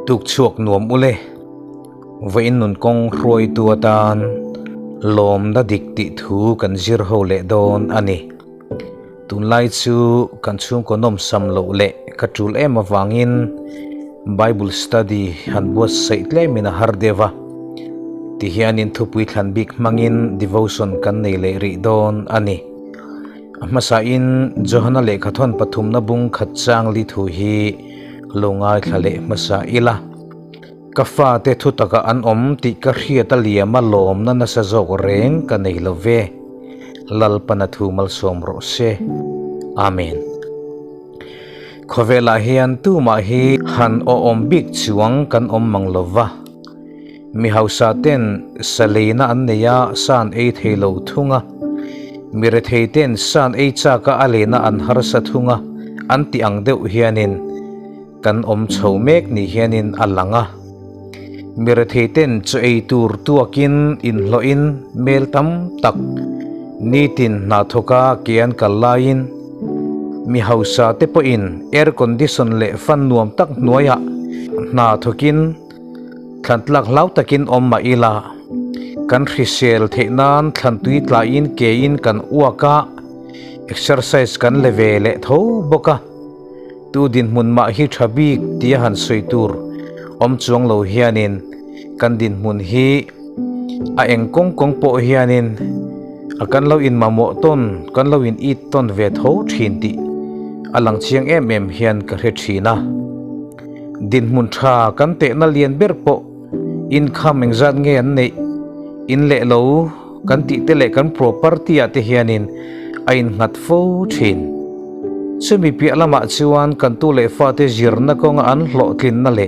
Tuk chhuak nuam ule, vawiin nun kawng hruaitu atan lawmna dik tih thu kan zir ho leh dawn a ni. Tunlai chu kan chhungkaw nawmsam loh leh ka tul em avangin Bible study han buatsaih tlemin a har deuh a, tihianin thupui thlan bik hmangin devotion kan nei leh rih dawn a ni. A hmasain Johana lehkhathawn pathumna bung khat chang li thu hi lo ngaithla leh hmasa ila. Ka fate thu takah an awm tih ka hriat a liam a lawmna nasa zawk reng ka nei lo ve. Lalpana thu malsawm rawh se. Amen. Khawvelah hian tumah hi han awhawm bik chuang kan awm mang lo va. Mi hausa ten sa leina an nei a, sa an ei thei lo thung a. Mi rethei ten sa an ei chak a, a leina an harsa thung a, an tih ang deuh hianin kan awm chho mek ni hianin a lang a. Mi rethei ten chaw ei tur tuakin inhlawhin mel tam tak nitin hna thawka ke an kal laiin mi hausa te pawhin air condition leh fan nuam tak hnuaiah hna thawkin thlan tlak hlau takin awm mah ila kan hrisel theih nan thlan tui tlaiin kein kan uak a, exercise kan le ve leh tho bawk a. Tu dinhmun mah hi tha bik tia han sawi tur awm chuang lo hianin kan dinhmun hi a eng kawng kawng pawh hianin a kan lo in mamawh tawn, kan lo in it tawn ve tho thin tih a lang chiang em em hian ka hre thin a. Dinhmun tha kan tehna lian ber pawh income engzat nge an neih, in leh lo kan tih te leh kan property ah te hianin a innghat fo thin. Chumi piah lamah chuan kan tu leh fate zirna kawnga an hlawhtlinna leh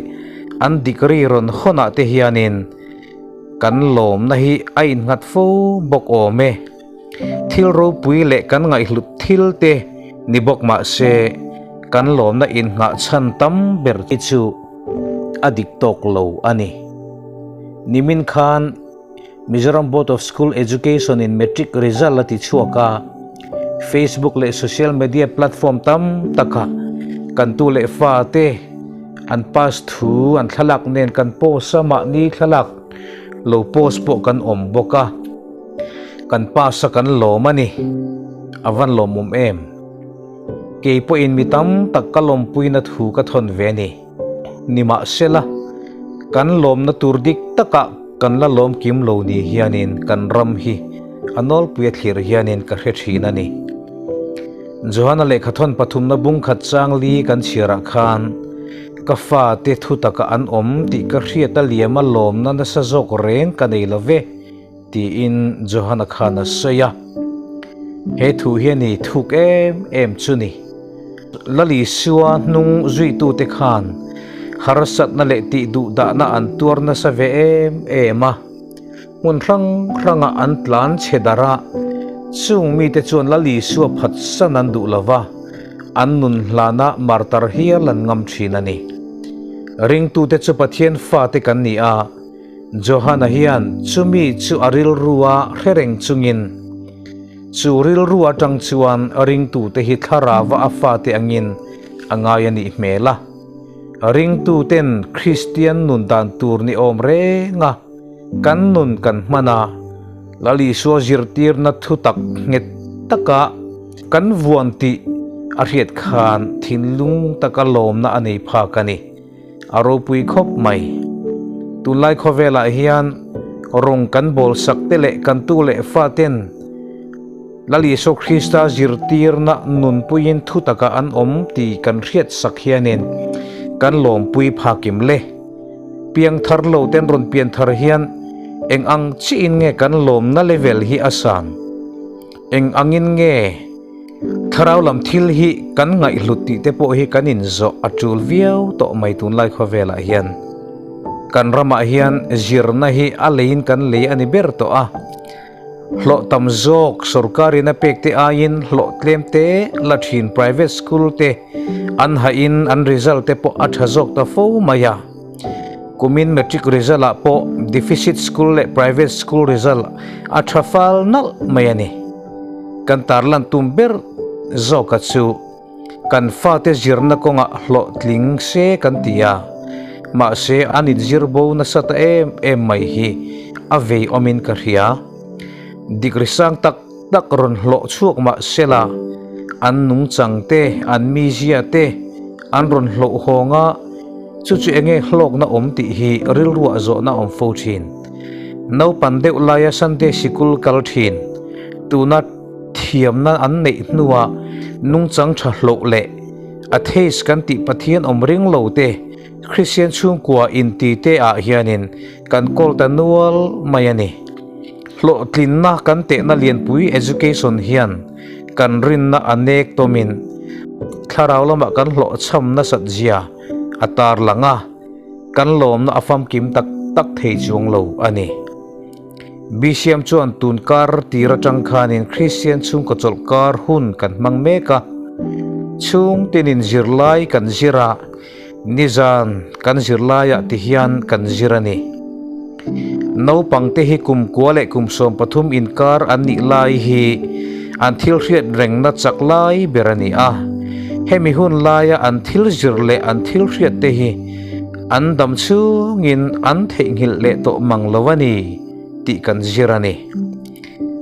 an degree rawn hawnah te hianin kan lawmna hi a innghat fo bawk awm e. Thil ropui leh kan ngaihhlut thil te ni bawk mah se kan lawmna innghah chhan tam ber hi chu a dik tawk lo a ni. Nimin khan. Mizoram Board of School Education in Matric result a ti chhuak a, Facebook leh social media platform tam takah kan tu leh fa te an pass thu an thlalak nen kan post a, mahni thlalak lo post pawh kan awm bawk a, kan pass a kan lawm a ni, a van lawmawm em? Kei pawhin mi tam tak ka lawmpuina thu ka thawn ve a ni. Nimahsela, kan lawmna tur dik takah kan la lawm kim lo ni hianin kan ram hi a nawlpui a thlir hianin ka hre thin a ni. Johana lehkhathawn pathumna bungkhat chang li kan chhiarah khan ka fate thu takah an awm tih ka hriat a liam a lawmna nasa zawk reng ka nei lo ve tiin Johana khan a sawi a. He thu hi a ni thuk em em chu ni. Lalisua hnung zuitute khan harsatna leh tih duh dahna an tuar nasa ve em em a, hmun hrang hrangah an tlan chhe darh a, chung mite chuan Lalisua phatsan an duh lo va, an nun hlana martar hial an ngam thin a ni. Ringtute chu Pathian fate kan ni a, Johana hian chumi chu a rilrua hre reng chungin, Chu rilru atang chuan ringtute hi thlarava a fate angin a ngai a nih hmel a. Ringtuten Kristian nun dan tur ni awm reng a, kan nun kan hman a, Lal Isua zirtirna thutak nghet taka kan vuan tih a hriat khan thinlung taka lawmna a nei phak a ni. A ropui khawp mai. Tunlai khawvelah hian rawng kan bawl sak te leh kan tu leh fa ten Lal Isua Krista zirtirna nunpuiin thu taka an awm tih kan hriat sak hianin kan lawmpui phakim le. Piangthar lo ten rawn pianthar hian eng ang chiin nge kan lawmna level hi a san? Eng angin nge Thlarau lam thil hi kan ngaihhlut tih te pawh hi kan inzawh a tul viau tawh mai tunlai khawvelah hian. Kan ramah hian zirna hi a leiin kan lei a ni ber tawh a. Hlawh tam zawk sorkarin a pek te aiin hlawh tlem te la thin private school te an hahin an result te pawh a tha zawk ta fo mai a. Kumin matric result ah pawh deficit school leh private school result a tha fal nalh mai a ni. Kan tarlan tum ber zawka chu kan fate zirna kawngah hlawhtling se kan ti a. Mahse an inzir bo nasa ta em em mai hi a vei awmin ka hria. Degree sang tak tak rawn hlawh chhuak mah sela an nungchang te, an mizia te an rawn hlawh hawng a, chu chu enge hlawkna awm tih hi rilruah zawhna awm fo thin. Naupan deuh laia Sunday sikul kal thin, tuna thiamna an neih hnuah nungchang tha hlawh leh atheist kan tih Pathian awm ring lo te Kristian chhungkua inti te ah hianin kan kawl ta nual mai a ni. Hlawhtlinna kan tehna lianpui education hian kan rinna a nek tawmin thlarau lamah kan hlawhchham nasat zia a tarlang a, kan lawmna a famkim tak tak thei chuang lo a ni. Bisiam chuan tun kar tir atang khanin Kristian chhungkaw chawlh kar hun kan hmang mek a, chhung tinin zirlai kan zir a, nizan kan zirlaiah ti hian kan zir a ni. Naupang te hi kum kua leh kum 13 inkar an nih lai hi an thil hriat rengna chak lai ber a ni a, hemi hun laia an thil zir leh an thil hriat te hi An dam chhungin an theihnghilh leh tawh mang lo a ni tih kan zir a ni.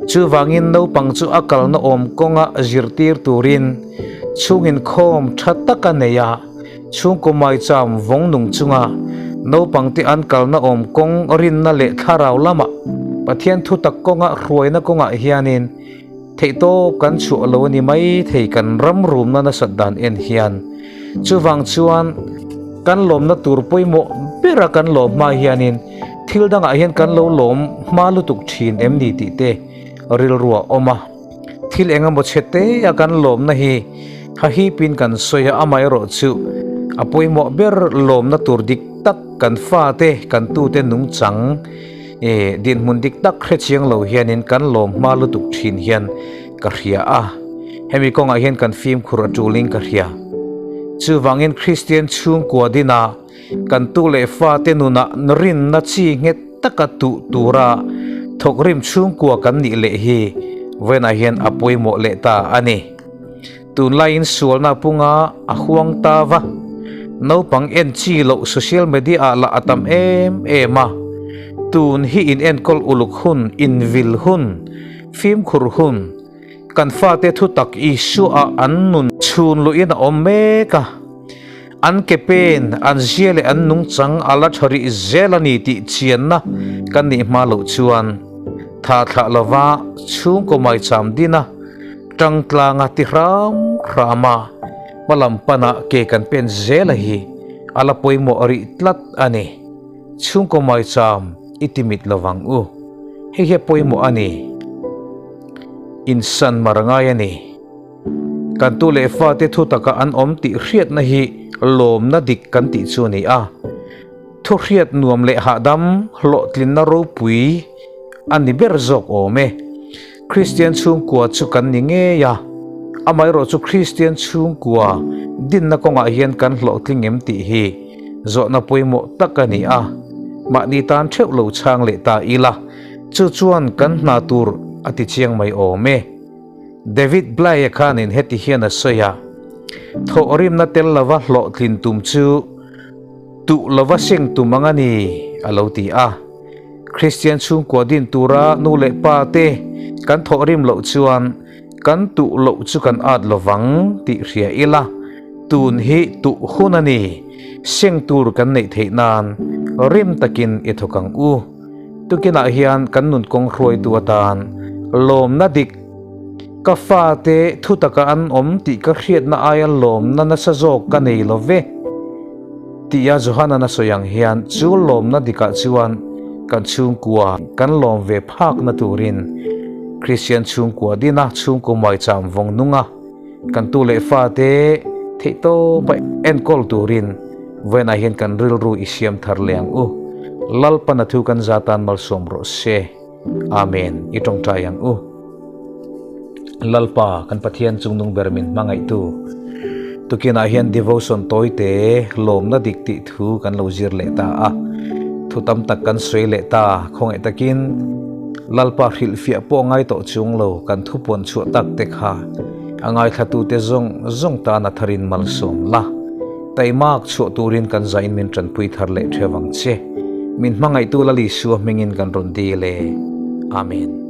Chuvangin naupang chu a kalna awm kawnga zirtir turin chhungin khawm tha tak a nei a, chhungkaw maicham vawng nung chunga naupangte an kalna awm kawng rinna leh thlarau lamah Pathian thutak kawnga hruaina kawngah hianin Theihtawp kan chhuah lo a ni mai thei kan ram rumna nasat dan en hian. Chuvang chuan kan lawmna tur pawimawh bera kan lawm hma hianin thil dangah hian kan lo lawm hma lutuk thin em ni tih te rilru a awm a. Thil eng emaw chhe te a kan lawmna hi hahipin kan sawi a, amaherawhchu a pawimawh ber lawmna tur dik tak kan fate kan tute nungchang E, dinhmun dik tak hre chiang lo hianin kan lawm hma lutuk thin hian ka hria a, hemi kawngah hian kan fimkhur a tulin ka hria. Chuvangin Kristian chhungkua dina kan tu leh fate nunah rinna chi nghet taka tuh tura thawkrim chhungkua kan nih leh hi vawiinah hian a pawimawh leh ta a ni. Tunlaiin sualna punga a huang ta va, naupang en chi loh social media ah lah a tam em em a, tun hi in enkawl uluk hun, invil hun, fimkhur hun, kan fate thutak Isua ah an nun chhun luhin a awm mek a, an ke pen, an zia leh an nungchang a la tha rih zel a ni tih chianna kan nih hma loh chuan tha thlah lova chhungkaw maicham din a, Tangtlanga ti hram hram a, hmalam pana ke kan pen zel a hi a la pawimawh rih tlat a ni. Chhungkaw maicham i ti mit lovang u. Hei hi a pawimawh a ni. Insan mar ngai a ni. Kan tu leh fate thu taka an awm tih hriatna hi lawmna dik kan tih chu a ni a. Thuhriat nuam leh hahdam hlawhtlinna ropui a ni ber zawk awm e. Kristian chhungkua chu kan ni ngei a, amaherawh chu Kristian chhungkua dinna kawngah hian kan hlawhtling em tih hi zawhna pawimawh tak a ni a, mahni tan theuh lo chhang leh ta ila, chu chuan kan hna tur a ti chiang mai awm e. David Blaye khanin heti hian a sawi a, Thawhrimna tel lova hlawhtlin tum chu tuh lova seng tum ang a ni, a lo ti a. Kristian chhungkua din tura nu leh pa te kan thawhrim loh chuan kan tuh loh chu kan at lovang tih hria ila, tun hi tuh hun a ni, seng tur kan neih theih nan rim takin i thawk ang u. Tukinah hian kan nun kawng hruaitu atan lawmna dik, ka fate thutaka an awm tih ka hriatna aia lawmna nasa zawk ka nei lo ve. Tia Johanan a sawi ang hian chu lawmna dikah chuan kan chhungkua kan lawm ve phakna turin Kristian chhungkua dina chhungkaw maicham vawng nunga kan tu leh fate theihtawpa enkawl turin vawiinah hian kan rilru i siam thar leh ang u. Lalpana thu kan za tan malsawm rawh se. Amen. I tawngtai ang u. Lalpa kan Pathian chungnung ber min hmangaihtu tukinah hian devotion tawite lawmna dik tih thu kan lo zir leh ta a, thu tam tak kan sawi leh ta, khawngaih takin Lalpa hrilhfiah pawh ngai tawh chung lo kan thu puan chhuah tak te kha a ngaithlatute zawng zawng tan a tharin malsawm la. Taimak chhuah turin kan zain min tanpui thar leh theu ang che. Min hmangaihtu Lal Isua hmingin kan rawn dil e. Amen.